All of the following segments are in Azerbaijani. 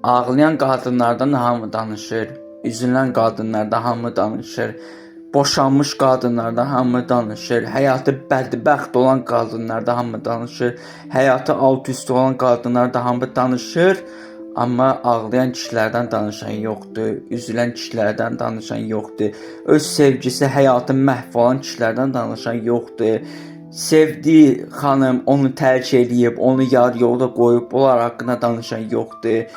Ağlayan qadınlardan hamı danışır, üzülən qadınlardan hamı danışır, boşanmış qadınlardan hamı danışır, həyatı bədbəxt olan qadınlardan hamı danışır, həyatı alt-üst olan qadınlardan hamı danışır. Amma ağlayan kişilərdən danışan yoxdur, üzülən kişilərdən danışan yoxdur, öz sevgisi həyatı məhv olan kişilərdən danışan yoxdur. Sevdiyi xanım onu tərk eləyib, onu yarı yolda qoyub, bunlar haqqında danışan yoxdur.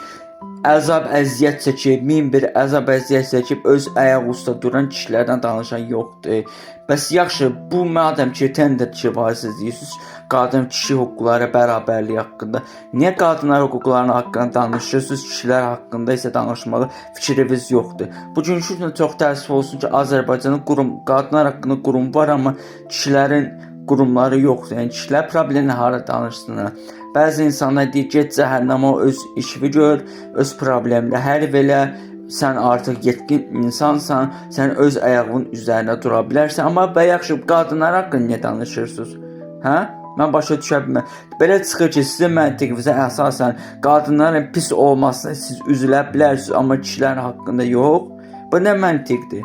Əzab əziyyət çəkib, min bir əzab əziyyət çəkib öz ayaq üstə duran kişilərdən danışan yoxdur. Bəs yaxşı, bu madəm ki tenderçi var, siz deyirsiniz, qadın kişi hüquqları bərabərliyi haqqında. Niyə qadınlar hüquqlarının haqqında danışırsınız, kişilər haqqında isə danışmalı fikriniz yoxdur? Bugünkü gündə çox təəssüf olsun ki, Azərbaycanda qurum, qadınlar haqqında qurum var, amma kişilərin qurumları yoxdur. Yəni kişilər problemini hara danışsınlar? Bəzi insanlar deyir, get cəhənnəmə, öz işini gör, öz problemini həll elə. Sən artıq yetkin insansan, sən öz ayağının üzərində dura bilərsən. Amma yaxşı, qadınlar haqqında niyə danışırsınız? Hə? Mən başa düşə bilmirəm. Belə çıxır ki, sizin məntiqinizə əsasən qadınların pis olmasına siz üzülə bilərsiniz, amma kişilərin haqqında yox. Bu nə məntiqdir?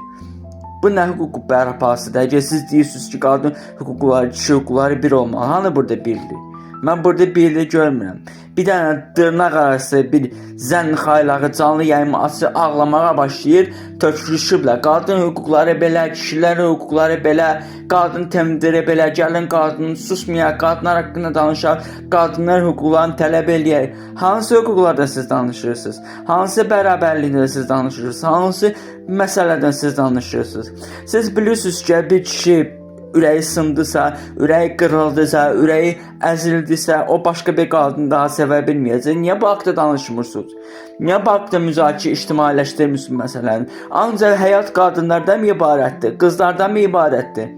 Bu nə hüquq bərpasıdır? Əgər siz deyirsiniz ki, qadın hüquqları, kişi hüquqları bir olmalı. Hanı burada birlik? Mən burada birlik görmürəm. Bir dənə dırnaq arası bir zənn xaylağı canlı yayımı açır, ağlamağa başlayır, tökülüşüblər. Qadın hüquqları belə, kişilərin hüquqları belə, qadın tenderi belə, gəlin qadın susmayaq, qadınlar haqqında danışaq, qadınlar hüquqlarını tələb eləyək. Hansı hüquqlardan siz danışırsınız? Hansı bərabərlikdən siz danışırsınız? Hansı məsələdən siz danışırsınız? Siz bilirsiniz ki, bir kişi ürəyi sındısa, ürəyi qırıldısa, ürəyi əzildisə, o başqa bir qadını daha sevə bilməyəcək. Niyə bu haqda danışmırsınız? Niyə bu haqda müzakirə ictimailəşdirmirsiniz məsələni? Ancaq həyat qadınlardan mı ibarətdir? Qızlardan mı ibarətdir?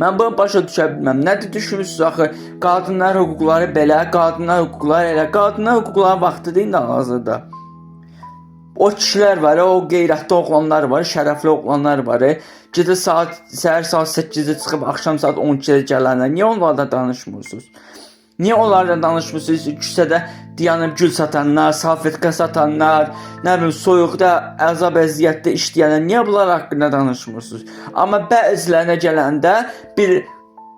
Mən bunu başa düşə bilməm. Nədir düşünürsünüz axı? Qadınlar hüquqları belə, qadınlar hüquqları elə, qadınlar hüquqları vaxtıdır indi hazırda. O kişilər var, o qeyrətli oğlanlar var, şərəfli oğlanlar var. Gecə saat səhər saat 8-də çıxıb axşam saat 12-də gələnlər. Niyə onlardan danışmırsınız? Niyə onlardan danışmırsınız? Küçədə dayanıb gül satanlar, salfetka satanlar, nə bilim soyuqda əzab əziyyətdə işləyənlər, niyə bunlar haqqında danışmırsınız? Amma bəzilərinə gələndə bir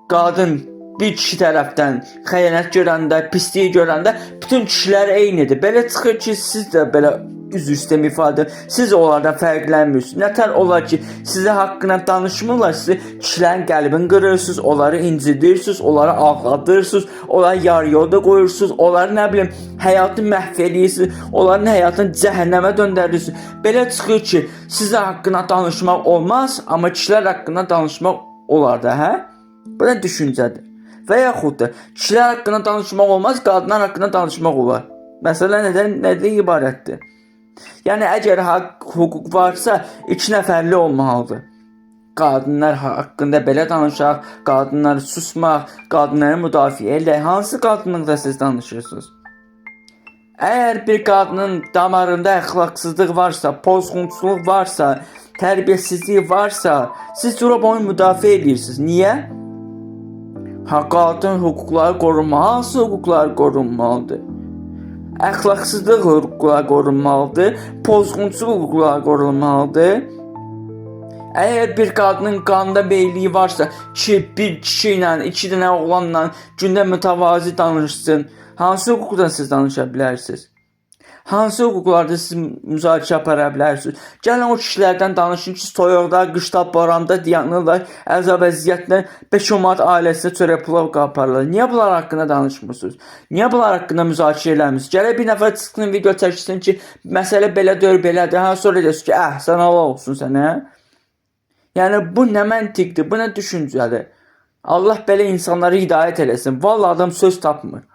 qadın bir kişi tərəfdən xəyanət görəndə, pisliyi görəndə bütün kişilər eynidir. Belə çıxır ki, siz də belə üzr istəyirəm ifadə, siz onlardan fərqlənmirsiniz. Nətər olar ki, sizə haqqında danışmırlar, sizi kişilərin qəlbini qırırsınız, onları incidirsiniz, onları ağladırsınız, onları yarı yolda qoyursunuz, onları nə bilim həyatını məhv eləyirsiniz, onların həyatını cəhənnəmə döndərirsiniz. Belə çıxır ki, sizə haqqında danışmaq olmaz, amma kişilər haqqında danışmaq olar da, hə? Bu nə düşüncədir? Və yaxud da kişilər haqqında danışmaq olmaz, qadınlar haqqında danışmaq olar. Məsələ nədən ibarətdir? Yəni əgər haqq, hüquq varsa, iki nəfərli olmalıdır. Qadınlar haqqında belə danışaq, qadınlar susmaq, qadınları müdafiə eləyək. Hansı qadınlıqda siz danışırsınız? Əgər bir qadının damarında əxlaqsızlıq varsa, pozğunçuluq varsa, tərbiyəsizlik varsa, siz durub onu müdafiə edirsiniz. Niyə? Ha, qadın hüquqları qorunmalı. Hansı hüquqlar qorunmalıdır? Əxlaqsızlıq hüquqları qorunmalıdır, pozğunçuluq hüquqları qorunmalıdır. Əgər bir qadının qanında meyilliyi varsa ki, bir kişi ilə, iki dənə oğlanla gündə mütəvazi danışsın, hansı hüquqdan siz danışa bilərsiniz? Hansı hüquqlarda siz müzakirə apara bilərsiniz? Gəlin o kişilərdən danışın ki, soyuqda, qışda, boranda dayanırlar, əzab əziyyətlə 5 manat ailəsinə çörək pulu qaparırlar. Niyə bunlar haqqında danışmırsınız? Niyə bunlar haqqında müzakirə eləmirsiniz? Gələk bir nəfər çıxsın, video çəksin ki, məsələ belə deyil, belədir. Hə, sonra deyirsiniz ki, sən Allah olsun sənə. Yəni bu nə məntiqdir, bu nə düşüncədir? Allah belə insanları hidayət eləsin. Vallahi adam söz tapmır.